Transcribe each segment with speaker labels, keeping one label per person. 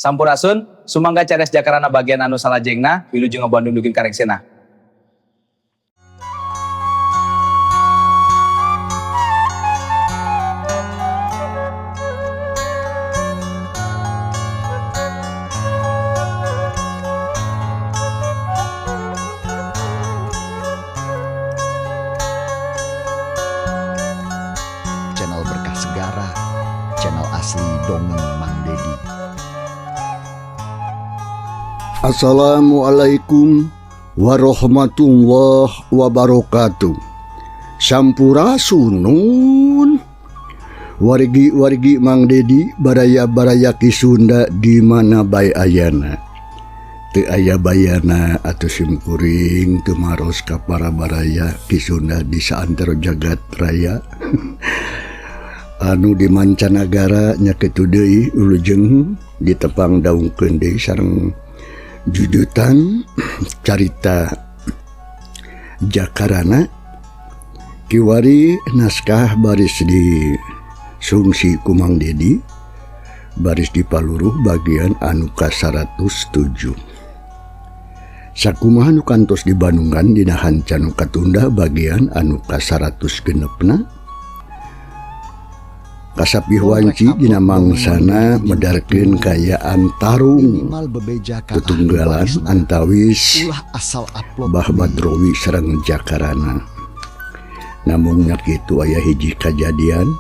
Speaker 1: Sampurasun, sumangga cares jakarana bagian anu salajengna, wilujeng ngabandung dugi ka rengsena.
Speaker 2: Channel Berkah Segara, channel asli Dongeng Mang Dedi.
Speaker 3: Assalamualaikum warahmatullahi wabarakatuh. Sampurasun nun. Wargi-wargi Mang Dedi baraya-baraya Ki Sunda di mana bae ayana. Teu aya bayana atuh simkuring tumaros ka para baraya Ki Sunda di saantero jagat raya. Anu di mancanagara nya kitu deui ulujeng ditepang daungkeun deui sareng jujutan carita Jakarana kiwari naskah baris di sungsi ku Mang Dedi baris di paluruh bagian anu ka 107. Sakumaha nu kantos di Bandungan dina hanca nu katunda bagian anu ka 106na. Kasapih wanci dina mangsana medarkeun kayaan tarung tetunggalan antawis Bah Badrowi sareng Jakarana. Namung nya kitu aya hiji kajadian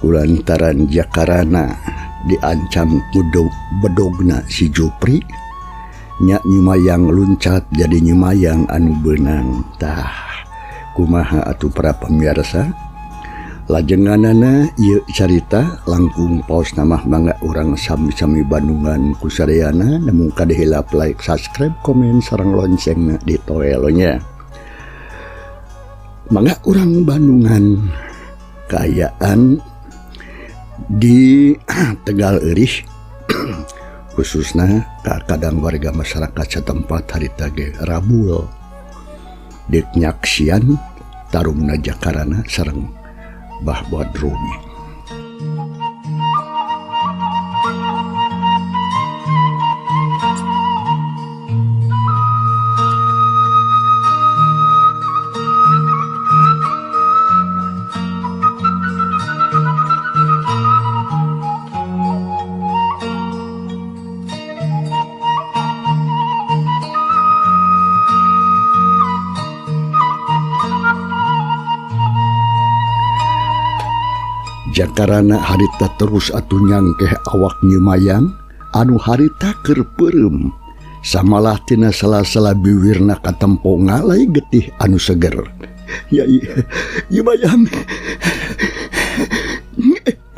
Speaker 3: kulantaran Jakarana diancam kudu bedogna si Jupri nya nyimayang luncat jadi nyimayang anu beunang. Tah kumaha atuh para pemirsa? Lajenganana ieu carita langkung paos namah mangga urang sami-sami Bandungan kusadayana namun kade hilap like, subscribe, komen sareng loncengna di toelonya. Mangga urang Bandungan kaayaan di Tegal Eurih khususna ka kadang warga masyarakat setempat harita ge Rabul deuk nyaksian tarungna Jakarana sareng Bah Badrowi. Jakarana harita terus atuh nyangkeh awak nyimayang anu harita keur peureum samalah tina sela-sela biwirna katempo ngalai getih anu seger. Nyai nyimayang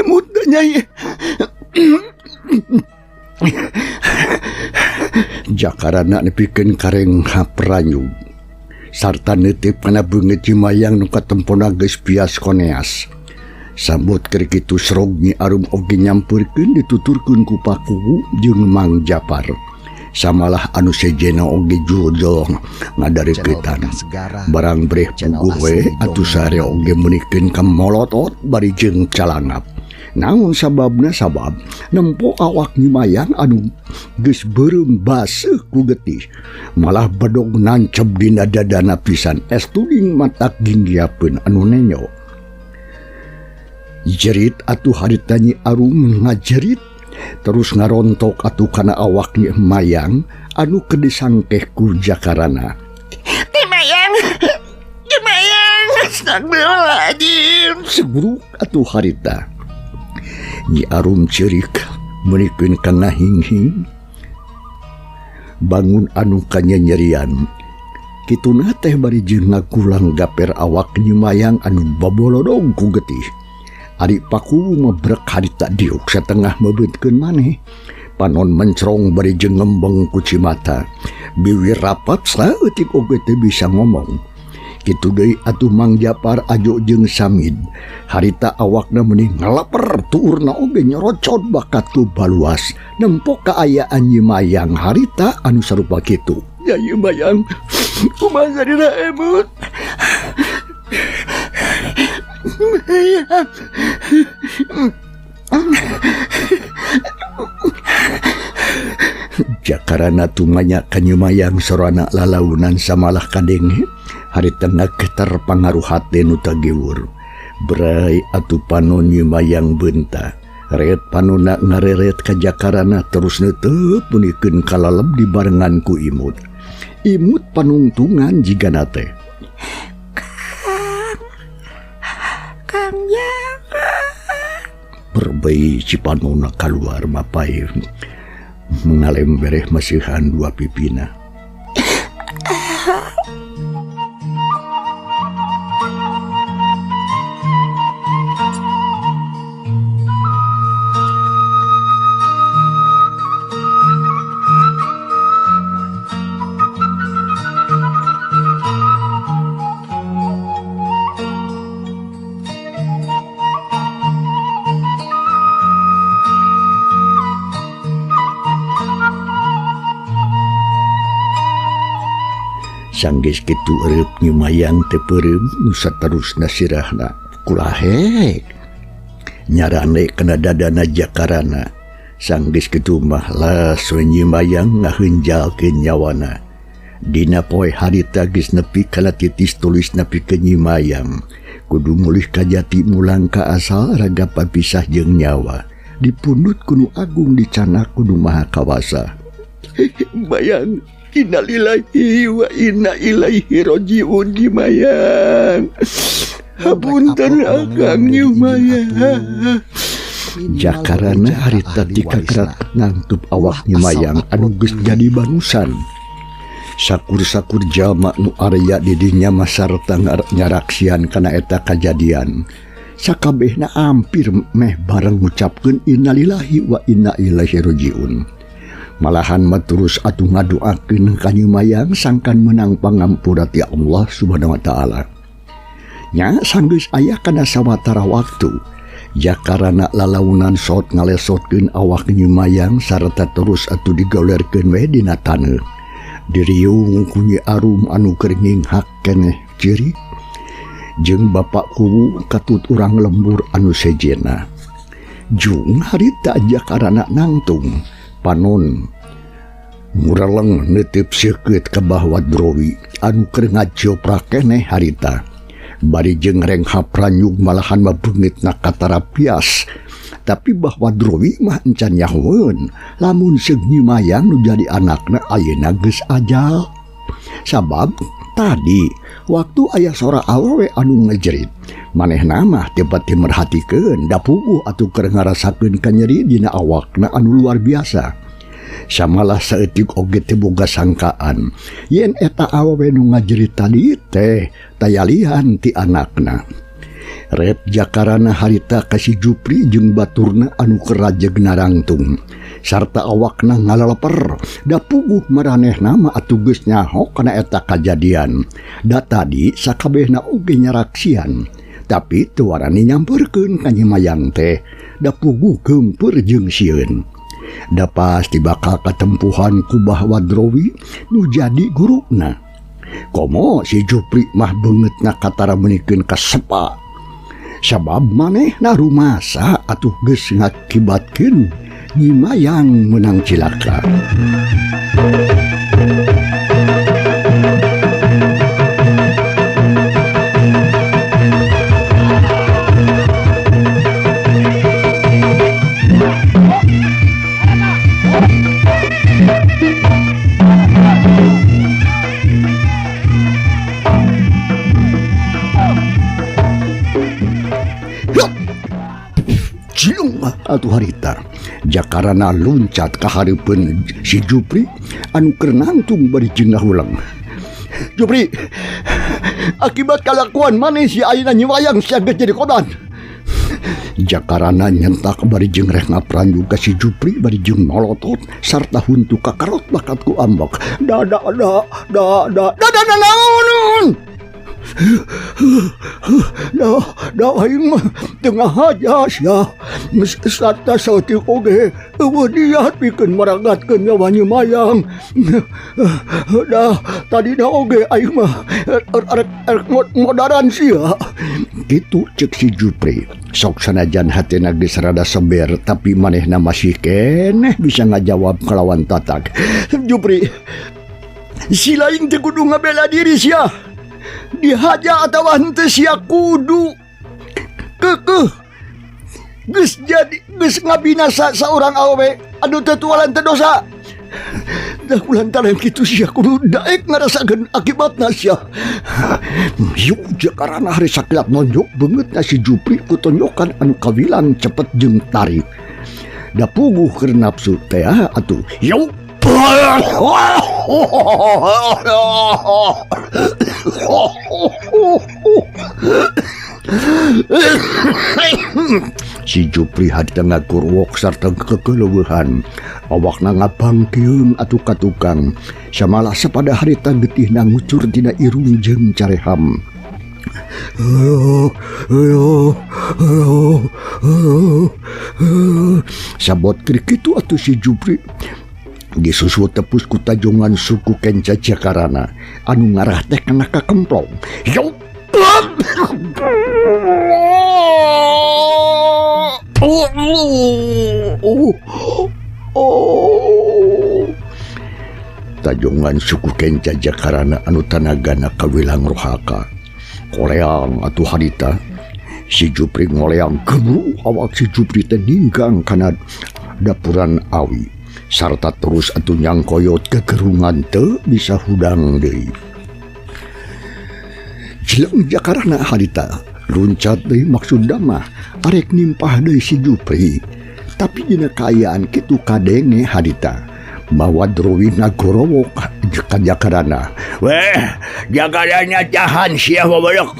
Speaker 3: emut nyai. Jakarana nepikeun kareng hapranyug sarta neuteup kana beungeut nyimayang nu katempona geus bias koneas. Sambut keur kitu srog Nyi Arum oge nyampeurkeun dituturkeun ku Pakuwu jeung Mang Japar. Samalah anu sejena oge jujol ngadareuketan. Barang breh puguh we atuh sare oge meunikeun ka molotot bari jeung calangap. Naon sababna sabab nempo awak nyimayang anu geus beureum baseuh ku getih. Malah bedog nancep dina dadana pisan estuding matak ginggiapeun anu nenyo. Jerit atuh harita Nyi Arum ngajerit terus ngarontok atuh kana awak Nyi Mayang anu keur disangkeh ku Jakarana.
Speaker 4: Nyi Mayang, Nyi Mayang, astagfirullahaladzim.
Speaker 3: Seburuk atuh harita. Nyi Arum ceurik meunikeun ka ngahinghing bangun anu kanyanyerian. Kituna teh bari jeung ngagulang gaper awak Nyi Mayang anu babolodog ku getih. Ari Pakuwu mebrek harita diuk setengah meubeutkeun maneh. Panon mencrong bari jeung ngembeng ku cimata. Biwir rapat saeutik oge teu bisa ngomong. Kitu deui atuh Mang Japar ajo jeung Samid. Harita awakna meuni ngalaper tuurna oge nyorocot bakat ku baluas. Nempo kaayaan Nyi Mayang harita anu sarupa kitu. Ya Nyi Mayang, kumaha sarira emut? Jakarana tumanya ka Nyi Mayang sorana lalaunan samalah kadenge harita ngagetar pangaruh hate nu tagiwur. Brai atuh panon Nyi Mayang beunta. Ret panona ngareret ka Jakarana terus neuteup punikeun kalaleb dibarengan ku imut. Imut panungtungan jigana teh.
Speaker 4: Kang Jaka.
Speaker 3: Berbei cipanona kaluar mapai ngalembereh masihan dua pipina. Sanggeus kitu eureub Nyi Mayang teh peureum nu saterusna sirahna kulahek nyarane kana dadana Jakarana. Sanggeus kitu mah las we Nyi Mayang ngaheunjalkeun nyawana. Dina poe harita geus nepi kana titis tulis nepi ke Nyi Mayang kudu mulih ka jati mulang ka asal raga papisah jeung nyawa dipundut ku nu agung dicanak ku nu maha kawasa. Bayang innalillahi wa inna ilaihi rajiun. Nyi Mayang, hapunten akang Nyi Mayang. Jakarana harita tika kerat nangtup awak Nyi Mayang anu geus jadi banusan. Sakur-sakur jalma nu area di dinya mah sarta nyaraksian kana eta kajadian. Sakabehna ampir meh bareng ngucapkeun innalillahi wa inna ilaihi rajiun. Malahan mah terus atuh ngadoakeun ka Nyi Mayang sangkan menang pangampura ti Allah Subhanahu wa taala. Nya sanggeus aya kana sawatara waktu Jakarana lalaunan sot ngalesotkeun awak Nyi Mayang sarta terus atuh digolerkeun we dina taneuh. Diriung ku Nyi Arum anu keur nginghak keneh ciri jeung bapak kuwu katut urang lembur anu sejenna. Jung harita Jakarana nangtung panon mureleng nitip seukeut ka Bahwa Drowi anu keur ngajoprak keneh harita. Bari jeung renghap ranyug malahan mah beungeutna katara pias. Tapi Bahwa Drowi mah encan nyahoeun lamun seung Nyi Mayang nu jadi anakna ayeuna geus ajal. Sabab tadi waktu aya sora awewe anu ngejerit manehna mah tiba-tiba merhatikeun da puguh atuh keur ngarasakeun kanyeri dina awakna anu luar biasa. Samalah saeutik oge teu boga sangkaan yen eta awewe nu ngajerit tadi teh tayalihan ti anakna. Ret Jakarana harita ka si Jupri jeung baturna anu keur rajeg narangtung sarta awakna ngalaleper da puguh maranehna mah atuh geus nyaho kana eta kajadian. Da tadi sakabehna oge nyaraksian tapi teu warani nyamperkeun ka Nyi Mayang teh da puguh geumpeur jeung sieun. Da pasti bakal katempuhan ku Bahwa Drowi nu jadi guruna. Komo si Jupri mah beungeutna katara meunikeun kasepa. Sabab manehna rumasa atuh geus ngakibatkeun Nyi Mayang meunang cilaka. Atuh harita Jakarana luncat ka hareupeun si Jupri anu keur nangtung bari jeung ngahulang. Jupri, akibat kalakuan maneh si ayeuna Nyi Mayang sia geus jadi kodan. Jakarana nyentak bari jeung reh ngapranjug ka si Jupri bari jeung molotot sarta huntu kakarot bakat ku ambek. Da da da da da da da da naon. Da da aing mah teu ngahaja sia. Sarta saeutik oge eueuh niat pikeun maragatkeun nyawa Nyi Mayang. Da tadina oge aing mah arek modaran sia. Kitu cek si Jupri. Sok sanajan hatena geus rada seber tapi manehna masih keneh bisa ngajawab kalawan tatak. Jupri, si lain teu kudu ngabela diri sia. Dihaja atawa henteu sia kudu kekeh. Geus jadi geus ngabinasa saurang awewe anu teu tualan teu dosa. Dah kulantaran kitu sia kudu daek ngarasakeun akibatna sia. Yuk Jakarana hari sakilat nonjok beungeutna si Jupri ku tonjokan anu kawilang cepet jeung tarik. Da puguh keur nafsu teh atuh. Yuk. Si Jupri harita ngagorowok sarta kekeleueuhan. Awakna ngabangkeung atuh ka tukang. Samalah sapada harita getihna ngucur dina irung jeung careham. Sabot keur kitu atuh si Jupri disusul tepus ku tajongan suku kenca Jakarana anu ngarah teh kana kakemplong. Yuk. Tajongan suku kenca Jakarana anu tanagana kawilang rohaka. Koleang atuh harita si Jupri ngoleang gebru awak si Jupri teh ninggang kana dapuran awi sarta terus atuh nyangkoyot kegerungan teu bisa hudang deui. Jeleng Jakarana harita luncat deui maksudna mah arek nimpah deui si Jupri. Tapi dina kaayaan kitu kadenge harita mawa Drowi ngagorowok ka Jakarana. Weh, Jakarana tahan sia babalok.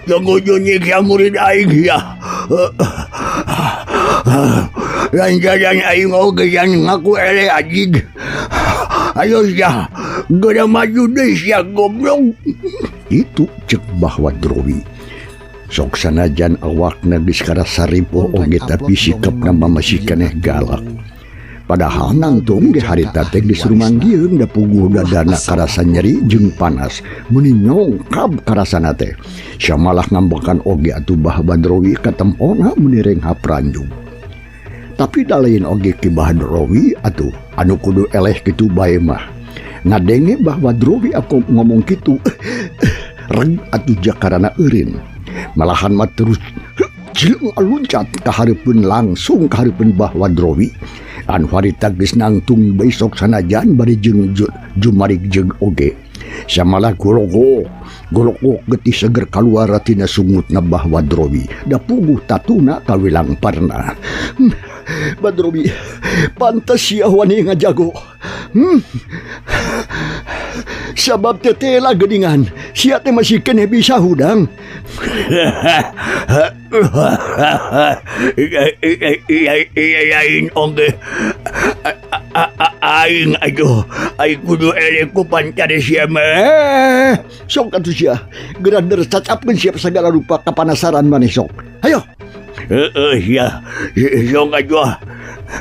Speaker 3: Tunggu nyik yang murid aing sia. Lanjaran aing oge yang ngaku eleh anjing. Ayo sia, geura maju deui sia goblok. Itu cek bahwa Drowi. Sok sanajan awakna geus karasa ripuh oge tapi sikapna mah masih keneh galak. Padahal nangtung di harita teh geus rumanggieun da puguh dadana karasa nyeri jeung panas meuni nyongkab karasana teh. Samalah ngambekan oge atuh Bah Badrowi katempona meuni renghap ranjung. Tapi da lain oge Ki Badrowi atuh anu kudu eleh kitu bae mah. Ngadenge Bah Badrowi aku ngomong kitu reg atuh Jakarana eureun. Malahan mah terus jeleng luncat ka hareupeun langsung ka hareupeun Bah Badrowi. Anu harita geus nangtung besok sanajan bari jeung jumarik jeung oge. Samalah gorogok gorogok getih seger kaluar tina sungutna Bah Badrowi. Da puguh tatuna kawilang parna. Badrowi pantes sia wani ngajago. Sabab tetela geuningan sia teh masih keneh bisa hudang. Lain oge aing aduh aing kudu eleh ku pancare sia mah. Sok atuh sia geura cacapkeun sia sagala rupa kapanasaran maneh sok. Hayo. Heeh sia sok atuh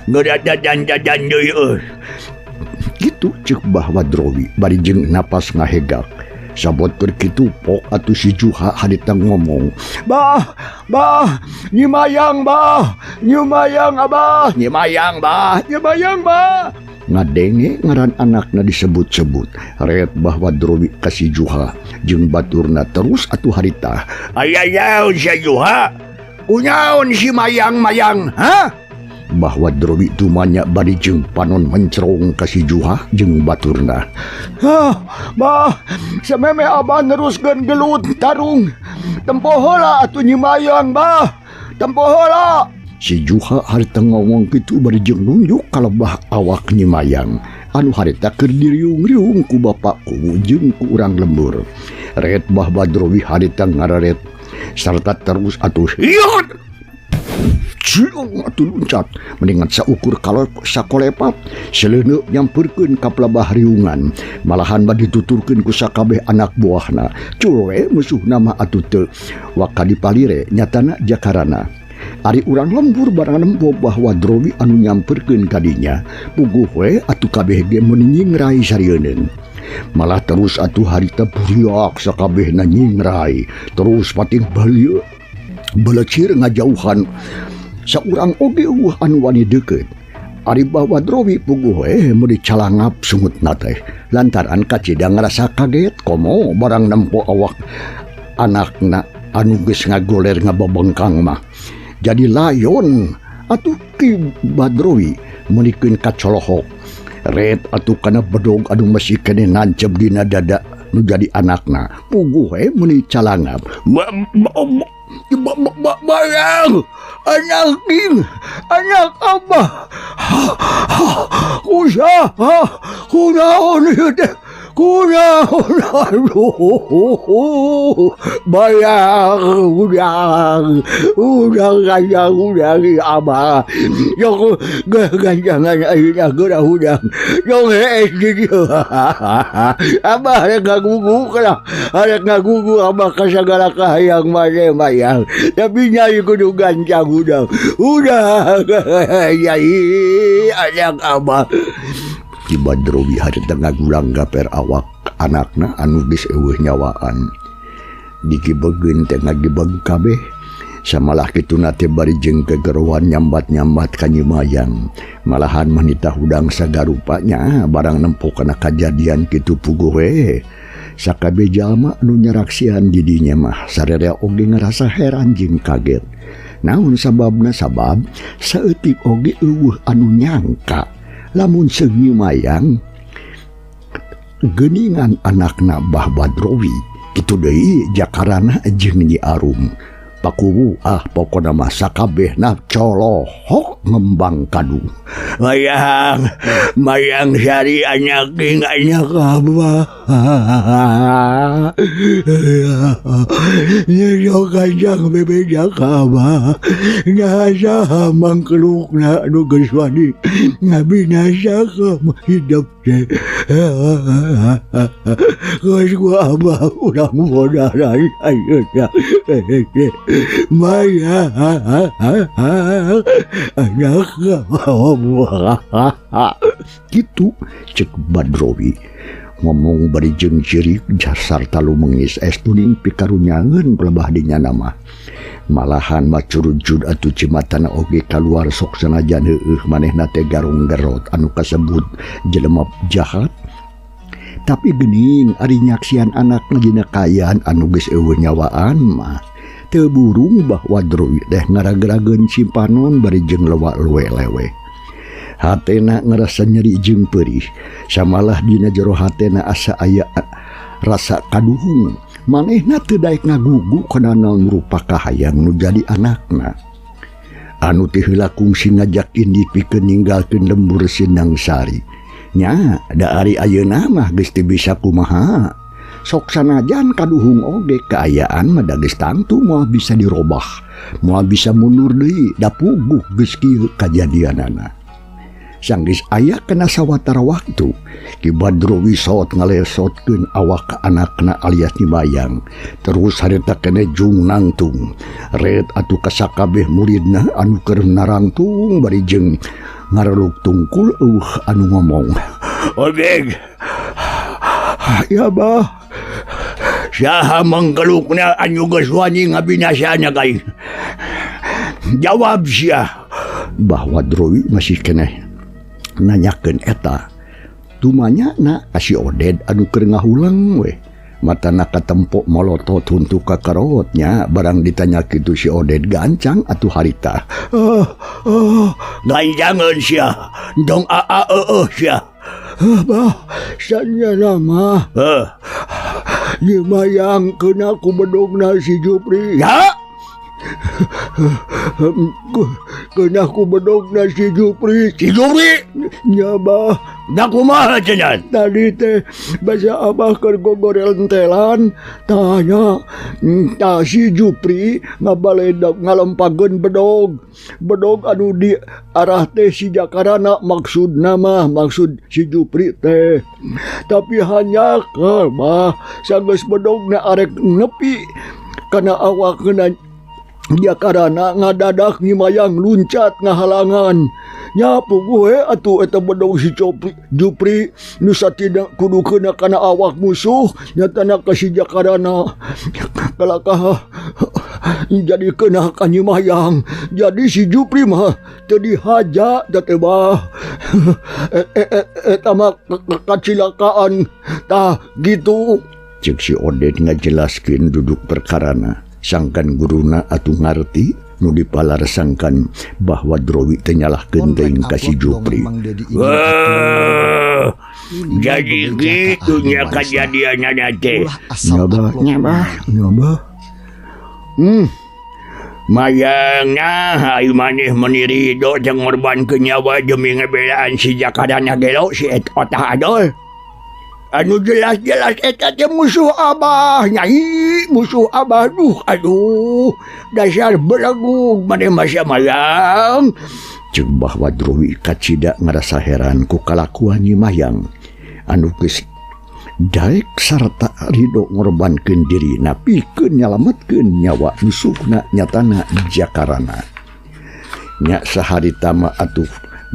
Speaker 3: geura dadan-dadan deui euy. Kitu cek Bah Badrowi bari jeung napas ngahegak. Sabot keur kitu pok atuh si Juha harita ngomong. Bah, bah, nyimayang bah, nyimayang abah, nyimayang bah, nyimayang bah. Ngadenge ngaran anakna disebut-sebut. Ret Bah Badrowi ka si Juha jeung baturna terus atuh harita. Ayayaun si Juha, kunyaun si mayang-mayang, ha? Bah Badrowi tumanya bari jeung panon mencerong ka si Juha jeung baturna. Hah, bah, sameme abah neruskeun gelut tarung. Tempo heula atuh nyimayang, bah. Tempo heula. Si Juha harita ngomong kitu bari jeung nunjuk ka lebah awak nyimayang. Anu harita keur diriung-riung ku bapak kuwu jeung ku urang lembur. Ret Bah Badrowi harita ngararet sarta terus atuh hiot. Ciung atuh luncat mendingan saukur kalau sakolepat seleuneup nyamperkeun ka pelabah riungan malahan mah dituturkeun ku sakabeh anak buahna cul we musuhna mah atuh teu waka dipalire nyatana Jakarana. Ari urang lembur barang nempo bahwa Drowi anu nyamperkeun ka dinya puguh we atuh kabeh ge meuni nyingrai sarieun. Malah terus atuh harita buriak sakabehna nyingrai terus pating balieu belecir ngajauhan saurang oge eueuh anu wani deukeut. Ari Bah Badrowi puguh meuni calangap sungutna teh lantaran kacida ngarasa kaget komo barang nempo awak anakna anu geus ngagoler ngababengkang mah jadi layon atuh Ki Badrowi meunikeun kacolohok ret atuh kana bedog anu masih keneh nancep dina dada nu jadi anakna puguh meuni calangap bayang anak king anak abah kusaha kunaon ieu teh kunaon aduh bayang udang udang gajang udang abah jong ganjangan ayeuna geura hudang jong hees di dieu abah rek ngagugu lah rek ngagugu abah ka sagala kahayang maneh bayang tapi nyai kudu gancang udang udang nyai anak abah. Ki Badrowi harita ngagulang gaper awak anakna anu geus eueuh nyawaan. Digibegeun teh ngagibeg kabeh samalah kituna teh bari jeung kegeroan nyambat-nyambat ka Nyi Mayang. Malahan manita hudang sagarupanya barang nempo kana kajadian kitu puguh we. Sakabeh jalma anu nyaraksian di dinya mah sararea oge ngarasa heran jeung kaget. Naon sababna sabab saeutik oge eueuh anu nyangka lamun seung Nyi Mayang geuningan anakna Bah Badrowi kitu deui Jakarana jeung Nyi Arum. Pakuwu ah pokona mah sakabehna colohok ngembang kadu. Mayang mayang sari anak king anak abah. Nyo kajang bebeja ka abah. Nasa mangkelukna anu geus wani ngabinasa ka hidup teh. Geus ku abah urang bodaran ayeuna. Maya anak abah. Kitu cek Badrowi ngomong bari jeung cirik sarta lumengis es tuning pikarunyangeun pelebah dinya nama. Malahan macurujud atuh cimatana oge kaluar sok sanajan heueuh manehna teh garong gerot anu kasebut jelema jahat. Tapi geuning ari nyaksian anakna dina kaayaan anu geus eueuh nyawaan mah teu burung Bah Badrowi teh ngaragrageun simpanon bari jeung lewak luwe-lewe. Hatena ngerasa nyeri jeung perih, samalah dina jero hatena asa aya rasa kaduhung. Manehna teu daek ngagugu kana naon rupa kahayang nu jadi anakna. Anu teh heula kungsi ngajak indit pikeun ninggalkeun lembur Sindang Sari. Nya, da ari ayeuna mah geus teu bisa kumaha. Sok sanajan kaduhung oge kaayaan mah da geus tangtu moal bisa dirobah, moal bisa mundur deui, da puguh geus kieu kajadianana. Sanggeus aya kana sawatara waktu, Ki Badrowi sot ngalesotkeun awak anakna alias Nyi Mayang. Terus harita keneh jung nangtung. Ret atuh kasakabeh muridna anu keur narangtung bari jeung ngareluk tungkul eueuh anu ngomong. Odeg. Ya bah. Saha mangkelukna anu geus wani ngabinasana kaing? Jawab sia. Bah Badrowi masih keneh nanyakeun eta. Tumanya na ka si Oded anu keur ngahulang we. Matana katempo molotot huntu kakarot nya barang ditanya kitu si Oded gancang atuh harita. Gancangeun sia. Dong aa eueuh sia. Bah, sanyana mah. Nyi Mayang keuna ku bedogna si Jupri. Ya. Kena ku bedogna si Jupri. Si Jupri? Nya bah. Da kumaha cenah? Tadi teh basa abah keur gogorentelan tanya tah si Jupri ngabaledag ngalempageun bedog. Bedog anu di arah teh si Jakarana maksudna mah maksud si Jupri teh. Tapi hanya mah sanggeus bedogna arek nepi kana awakna Jakarana ngadadak Nyi Mayang luncat ngahalangan. Nya puguh we atuh eta bedog si Copri Jupri nu satina kudu keuna kana awak musuh nyatana ka si Jakarana. Kalakah jadi kena ka Nyi Mayang. Jadi si Jupri mah teu dihaja da teh bah. Eta mah kacilakaan tah gitu. Ceuk si Oded ngajelaskeun duduk perkarana. Sangkan guruna atuh ngarti nu dipalar sangkan bahwa Drowi teh nyalahkeun teuing ka si Jupri.
Speaker 5: Wah, jadi gitu nya kajadianna teh.
Speaker 3: Nya bah, nya bah, nya bah.
Speaker 5: Mayang nah ayu maneh meuni rido jeung ngorbankeun nyawa demi ngebelaan si Jakarana gelo si otah adol. Anu jelas-jelas eta teh musuh abah, nyai musuh abah duh aduh dasar belagu maneh mah sia Mayang.
Speaker 3: Ceuk Bah Wadrowi kacida ngarasa heran ku kalakuan Nyi Mayang anu geus daek sarta rido ngorbankeun dirina pikeun nyalametkeun nyawa musuhna nyatana Jakarana. Nya saharita mah atuh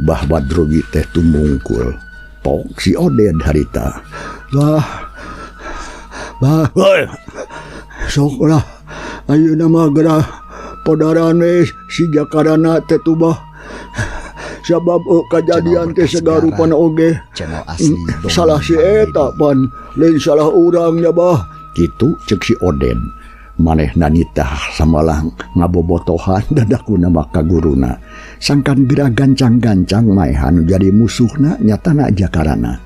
Speaker 3: Bah Wadrowi teh tumungkul. Pok si Oded harita. Bah, bah,
Speaker 5: Hoi.
Speaker 3: Sok lah, ayeuna mah geura podaran we si Jakarana teh tuh bah. Sabab kajadian teh segala rupana oge.
Speaker 2: Channel asli dongeng
Speaker 3: Salah si eta pan, lain salah urang nya bah. Kitu ceuk si Oded. Manehna nitah samalah ngabobotohan dadakuna mah ka guruna. Sangkan geura gancang-gancang maehan jadi musuhna nyatana Jakarana.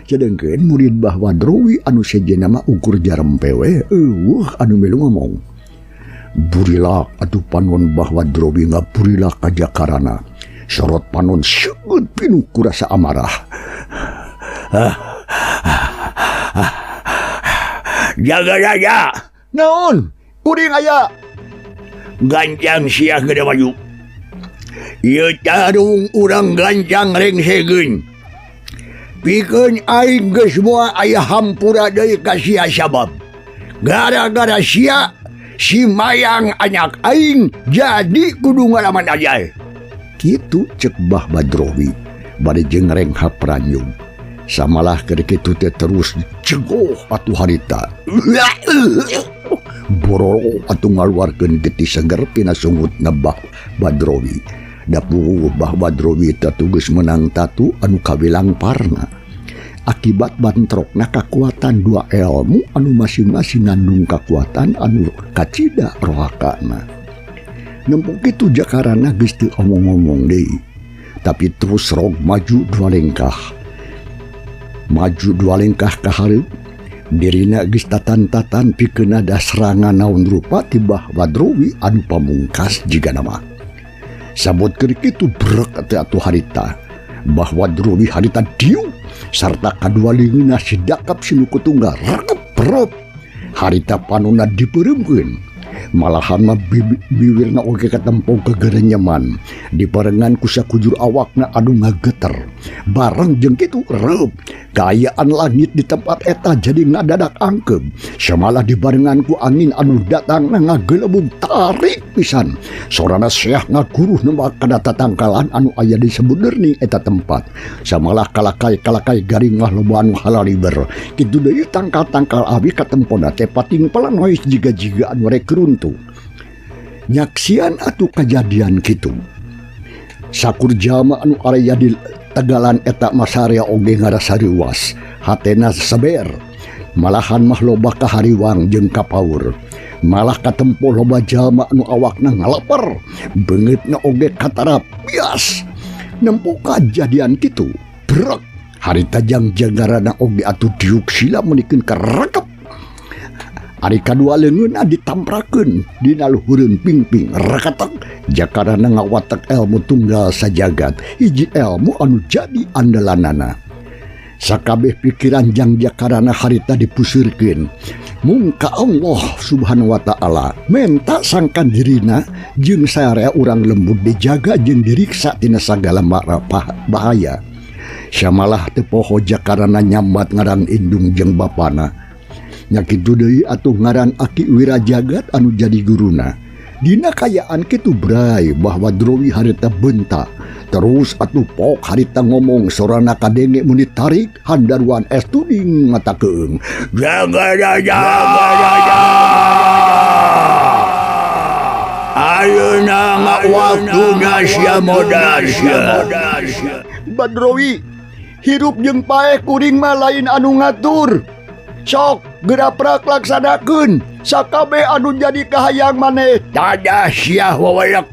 Speaker 3: Sedengkeun murid Bah Wadrowi anu sejenna mah ukur jarempe we eueuh anu milu ngomong. Burilak atuh panon Bah Wadrowi ngaburilak ka Jakarana. Sorot panon seugeut pinuh ku rasa amarah.
Speaker 5: Jaga raja.
Speaker 3: Naon? Kuring aya.
Speaker 5: Gancang sia gede maju. Ieu tarung urang gancang rengsegeun. Pikeun aing geus moal aya hampura deui ka sia sabab. Gara-gara sia si Mayang anak aing jadi kudu ngalaman ajal.
Speaker 3: Kitu ceuk Bah Badrowi bari jeung renghap ranyug. Samalah keur kitu teh terus cegoh atuh harita. Bororo atuh ngaluarkeun getih seger tina sungutna Bah Badrowi. Dapuh Bah Badrowi teh geus meunang tatu anu kawilang parna. Akibat bantrokna kakuatan dua elmu anu masing-masing ngandung kakuatan anu kacida rohakana. Nempo kitu Jakarana geus teu omong-omong deui. Tapi terus rog maju dua lengkah. Maju dua lengkah ka hareup. Dirina geus tatan-tatan pikeun ada serangan naon rupa ti Bah Wadrowi anu pamungkas jigana mah. Sabot keur kitu brek teh atuh harita. Bah Wadrowi harita diuk sarta kadua lingeuna si dakap si nu kutunggal rekep prop. Harita panonna dipeureumkeun. Malahan mah biwirna oge katempo kegerenyeman. Dibarengan ku sakujur awakna anu ngageter. Bareng jeung kitu reup. Kaayaan langit di tempat eta jadi ngadadak angkeb. Samalah dibarengan ku angin anu datangna ngagelebug tarik pisan. Sorana seah ngaguruh nembak kana tatangkalan anu aya di sabudeurning eta tempat. Samalah kalakai-kalakai garing mah loba anu halaliber. Kitu deui tangkal-tangkal awi katempona teh pating pelanois jiga-jiga anu rek runtuh. Nyaksian atuh kajadian kitu. Sakur jalma anu aya di tegalan eta masarea oge ngarasa reuas, hatena saber. Malahan mah loba kahariwang jeung kapaur. Malah katempo loba jalma anu awakna ngalaper, beungeutna oge katarap bias. Nempo kajadian kitu, brek harita jang jagarana oge atuh diuk sila meunikeun karekep. Ari kadua leungeunna ditamprakeun dina luhureun pingping rekatek. Jakarana ngawatek elmu tunggal sajagat, hiji elmu anu jadi andalanana. Sakabeh pikiran jang Jakarana harita dipuseurkeun. Mung ka Allah Subhanahu wa taala menta sangkan dirina jeung sarea urang lembut dijaga jeung diriksa tina sagala bahaya. Samalah teu poho Jakarana nyambat ngaran indung jeung bapana. Nya kitu deui atuh ngaran Aki Wirajagat anu jadi guruna. Dina kayaan kitu bray bahwa Drowi harita bentak. Terus atuh pok harita ngomong sorana kadenge mun ditarik handaruan es tuding mata keung.
Speaker 5: Jaga jaga jaga. Ayeuna mah waktuna sia modal sia.
Speaker 3: Badrowi, hirup jeung paeh kuring mah lain anu ngatur. Sok geura prak laksanakeun sakabeh anu jadi kahayang maneh.
Speaker 5: Tada sia wawalak.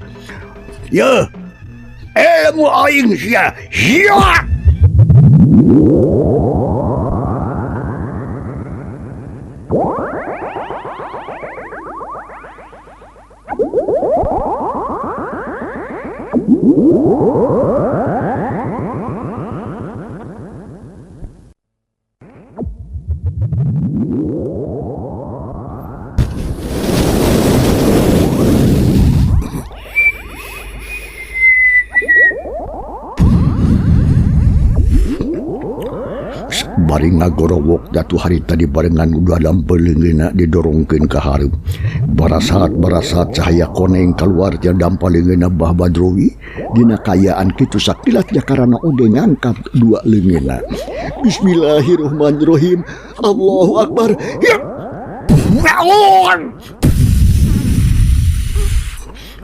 Speaker 5: Yeuh. Ilmu aing sia. Sia.
Speaker 3: Bari ngagorowok datu harita dibarengan udah dampaleungeuna didorongkeun ka hareup. Barasat-barasat cahaya koneng kaluar tina dampaleungeuna Bah Badrowi. Dina kaayaan kitu sakilat jakarana oge ngangkat dua leungeunna. Bismillahirrahmanirrahim. Allahu Akbar. Ya.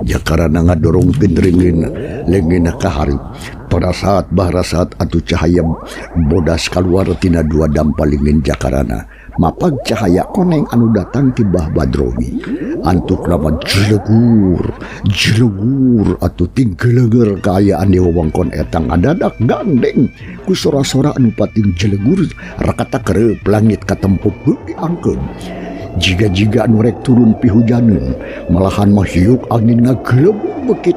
Speaker 3: Jakarana ngadorongkeun leungeunna ka hareup. Parasat barasat atuh cahaya bodas kaluar tina dua dampalingin jakarana. Mapag cahaya koneng anu datang ti Bah Badrowi. Antuk nama jelegur, jelegur atuh tinggeleger kaayaan di wewengkon eta ngadadak gandeng. Ku sora-sora anu pating jelegur rakata kereup langit katempo beuki angkeun. Jiga-jiga anu rek turun pihujaneun, malahan mah hiuk angin ngagelebur beuki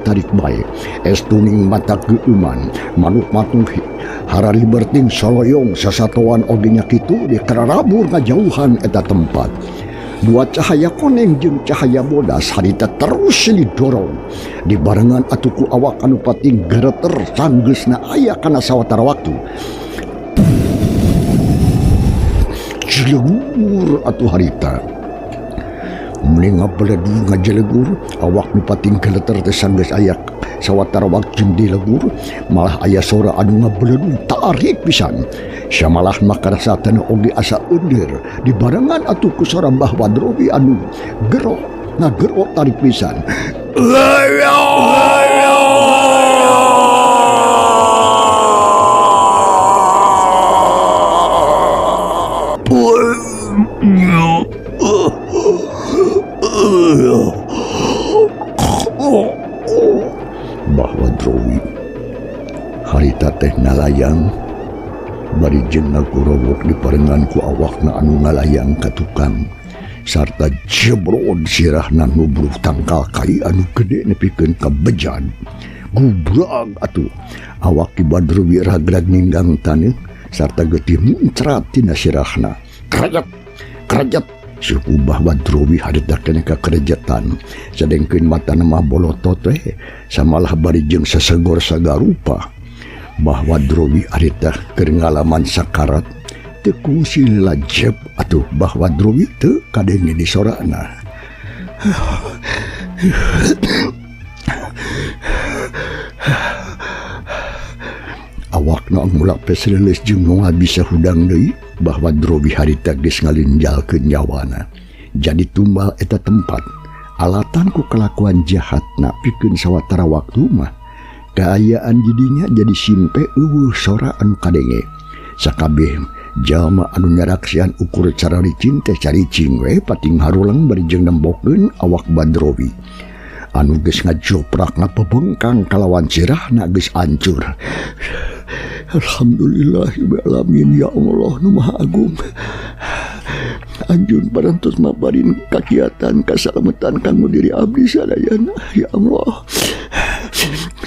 Speaker 3: tarik bae. Es tuning mata geueuman, manuk-manuk harariberting soloyong sasatoan oge nya kitu dikararabur ngajauhan eta tempat. Dua cahaya koneng jeung cahaya bodas harita terus didorong. Dibarengan atuh ku awak anu pating gereter sanggeusna aya kana sawatara waktu. Jelegur atuh harita. Mending ngabeledu ngajelegur, awak nu pating geleter teh sanggeus aya sawatara waktu dilegur, malah aya sora anu ngabeledu tarik pisan. Samalah mah karasatan oge asa euneur dibarengan atuh ku sora Mbah Badrowi anu gero ngagero tarik pisan. Bah Badrowi harita teh ngalayang bari jeung ngagorowok diparengan ku awakna anu ngalayang ka tukang sarta jebrod sirahna nubruh tangkal kai anu gede nepikeun ka bejan. Gubrag atuh awak Ki Badrowi ragrag ninggang taneuh sarta getih muncrat tina sirahna. Krejat krejat suku Bah Badrowi harita keneh ka krejetan sadengkeun matana mah bolotot we samalah bari jeung sesegor sagarupa. Bah Badrowi harita keur ngalaman sakarat teu kungsi lajep atuh Bah Badrowi teu kadenge di sorana. Awakna mulak pesreuleus jeung moal bisa hudang deui. Bah Badrowi harita geus ngalinjalkeun nyawana. Jadi tumbal eta tempat alatan ku kelakuan jahatna pikeun sawatara waktu mah kaayaan didinya jadi simpe eueuh sora anu kadenge. Sakabeh jalma anu nyaraksian ukur cararicing teh caricing we pating harulang bari jeung nembokeun awak Badrowi anu geus ngajoprak ngapebengkang kalawan sirahna geus ancur. Alhamdulillahirabbil ya Allah nu Maha Agung. Anjeun parantos maparin kakiatan kasalametan kanggo diri abdi sadayana ya Allah.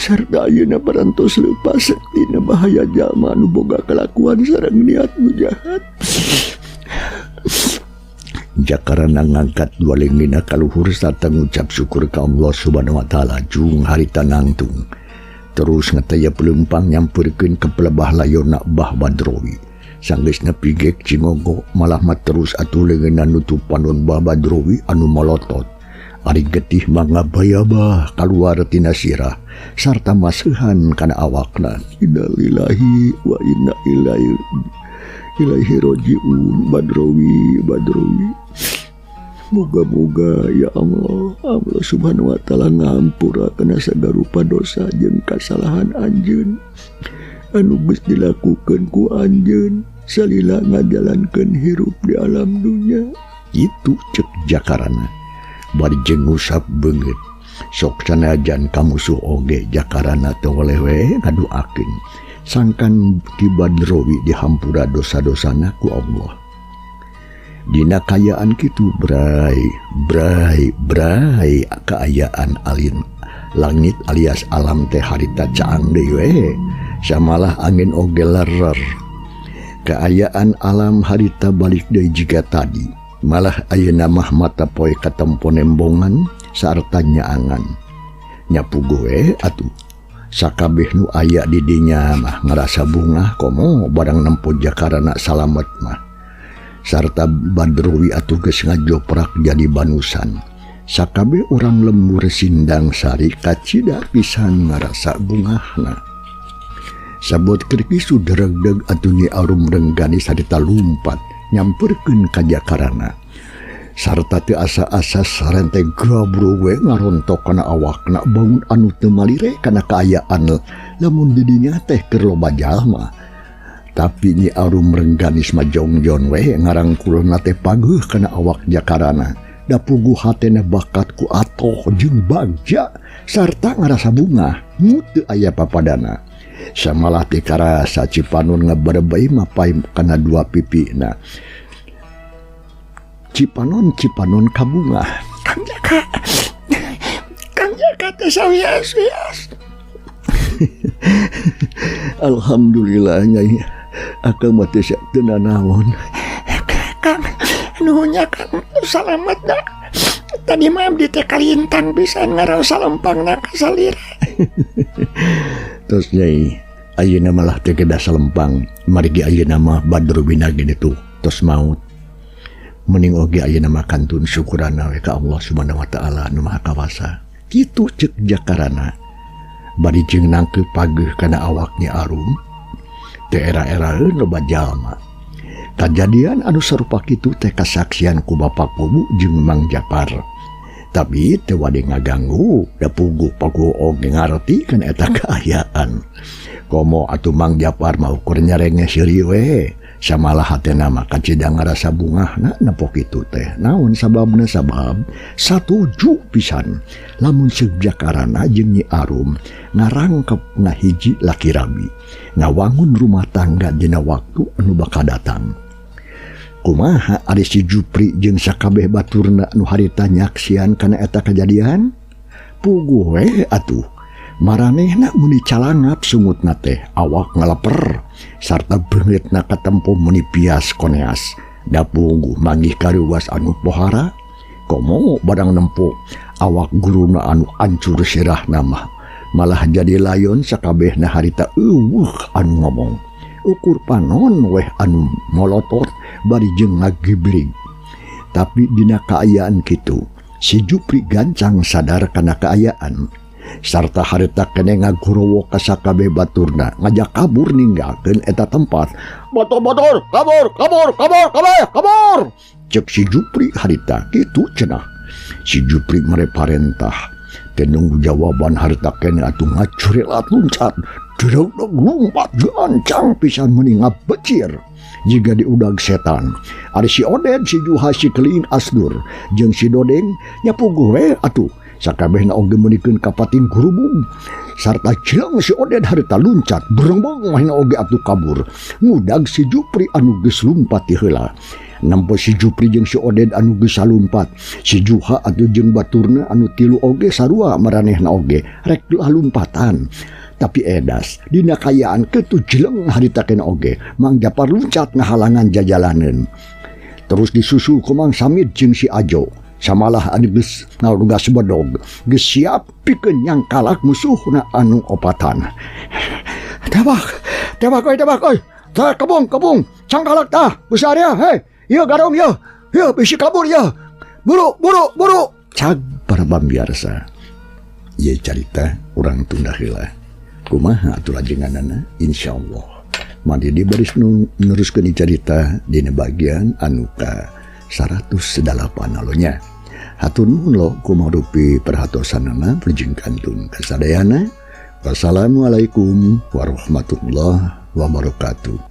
Speaker 3: Sarta ayeuna parantos leupas tina bahaya jalma anu boga kalakuan sareng niat nu jahat. Jakarana ngangkat dua leungeunna ka luhur sarta ngucap syukur ka Allah Subhanahu wa taala jung harita nangtung. Terus ngetaya pelempang nyamperkeun ke pelebah layona Bah Badrowi. Sanggeusna pigek cingogo malah mah terus atuh leungeunna nutup panon Bah Badrowi anu molotot. Ari getih mah ngabayabah kaluar tina sirah sarta maseuhan kana awakna. Innalillahi wa inna ilaihi rajiun. Badrowi Badrowi, moga-moga ya Allah, Allah Subhanahu wa taala ngampura kana sagarupa dosa jeung kasalahan anjeun anu geus dilakukeun ku anjeun salila ngajalankeun hirup di alam dunya. Itu cek Jakarana bari jeung ngusap beungeut. Sok sanajan ka musuh oge Jakarana teu weleh we ngaduakeun sangkan Ki Badrowi dihampura dosa-dosana ku Allah. Dina kaayaan kitu bray bray bray kaayaan alin langit alias alam teh harita caang deui we, samalah angin oge lerer. Kaayaan alam harita balik deui jiga tadi, malah ayeuna mah mata poe katempo nembongan sarta nyaangan. Nyapu gue atuh sakabeh nu aya di dinya mah ngarasa bungah komo barang nempo Jakarana salamet mah. Sarta Badrowi atuh geus ngajoprak jadi banusan. Sakabeh urang lembur Sindang Sari kacida pisan ngarasa bungahna. Sabot keur kisu deregdeg atuh Nyi Arum Rengganis harita lumpat nyamperkeun ka Jakarana. Sarta teu asa-asa sarente gabro we ngarontok kana awakna bangun anu teu malire kana kaayaan lamun di dinya teh keur loba jalma. Tapi Nyi Arum Rengganis mah jongjon we ngarangkulna teh pageuh kana awak Jakarana. Da puguh hatena bakat ku atoh jeung bagja sarta ngarasa bungah nu teu aya papadana. Samalah teu karasa Cipanon ngabarebei mapay kana dua pipina. Cipanon Cipanon kabungah.
Speaker 4: Kang Jaka, Kang Jaka teh sawias-wias.
Speaker 3: Alhamdulillah Nyai, akang mah teu teu nanaon.
Speaker 4: Kang, nuhun nya Kang, salamet da. Tadi mah abdi teh kalintang pisan ngaraos salempangna ka salira.
Speaker 3: Terus Nyai, ayeuna malah teu kedah salempang, margi ayeuna mah Badrowina gini tuh tos maut. Mending oge ayeuna mah kantun syukurana we ka Allah Subhanahu wa taala nu Maha Kawasa. Kitu cek Jakarana. Bari jeung nangkeup pageuh kana awak Nyi Arum, teu era-eraeun loba jalma. Kajadian anu sarupa kitu teh kasaksian ku Bapak Kubu jeung Mang Japar. Tapi teu wade ngaganggu, da puguh paguh oge ngarti kana eta kaayaan. Komo atuh Mang Japar mah ukur nyarenge seuri we. Samalah hatena mah kacida ngarasa bungahna nempo kitu teh. Naon sababna? Sabab satuju pisan lamun Seuk Jakarana jeung Nyi Arum ngarangkep ngahiji laki rabi, ngawangun rumah tangga dina waktu anu bakal datang. Kumaha ari si Jupri jeung sakabeh baturna nu harita nyaksian kana eta kajadian? Puguh we atuh. Maranehna muni calangap sungutna teh awak ngaleper sarta beungeutna katempo muni pias koneas. Da puguh manggih karuwas anu pohara komo barang nempo awak guruna anu ancur sirahna mah malah jadi layon sakabehna harita eueuh anu ngomong. Ukur panon weh anu molotot bari jeung ngagibrig. Tapi dina kaayaan kitu si Jupri gancang sadar kana kaayaan sarta harita kene ngagorowo ka sakabeh baturna ngajak kabur ninggalkeun eta tempat. Batur-batur kabur kabur kabur kabur kabur, cek si Jupri harita kitu cenah. Si Jupri mere parentah teu nunggu jawaban harita kene atuh ngacurelat luncat dedeg lumpat gancang pisan meuni ngabecir jiga diudag setan. Ari si Oded, si Juha, si Keling Asdur jeung si Dodeng nya puguh we atuh sakabehna oge meunikeun kapating gurubung sarta jeleng si Oded harita luncat berengbong mahna oge atuh kabur ngudag si Jupri anu geus lumpat ti heula. Nempo si Jupri jeung si Oded anu geus salumpat, si Juha atuh jeung baturna anu tilu oge sarua maranehna oge rek lumpatan. Tapi edas dina kayaan kitu jeleng harita kena oge Mang Japar luncat ngahalangan jajalaneun. Terus disusul ku Mang Samid jeung si Ajo. Samalah anu geus ngarugas bedog geus siap pikeun nyangkalak musuhna anu opatan. Tebak, tebak oi, tebak oi. Tah kebung, kebung, cangkalak tah, besar ya, hei, ieu garong ieu, ieu bisi kabur ieu. Buru, buru, buru. Cag Para pamiarsa, ieu carita urang tunda heula. Kumaha atuh lajenganana? Insyaallah Mang Didi baris neruskeun carita dina bagian anu ka 108 alonya. Hatur nuhun lo kumarupi perhatosanana wilujeng kantun kasadayana. Wassalamualaikum warahmatullahi wabarakatuh.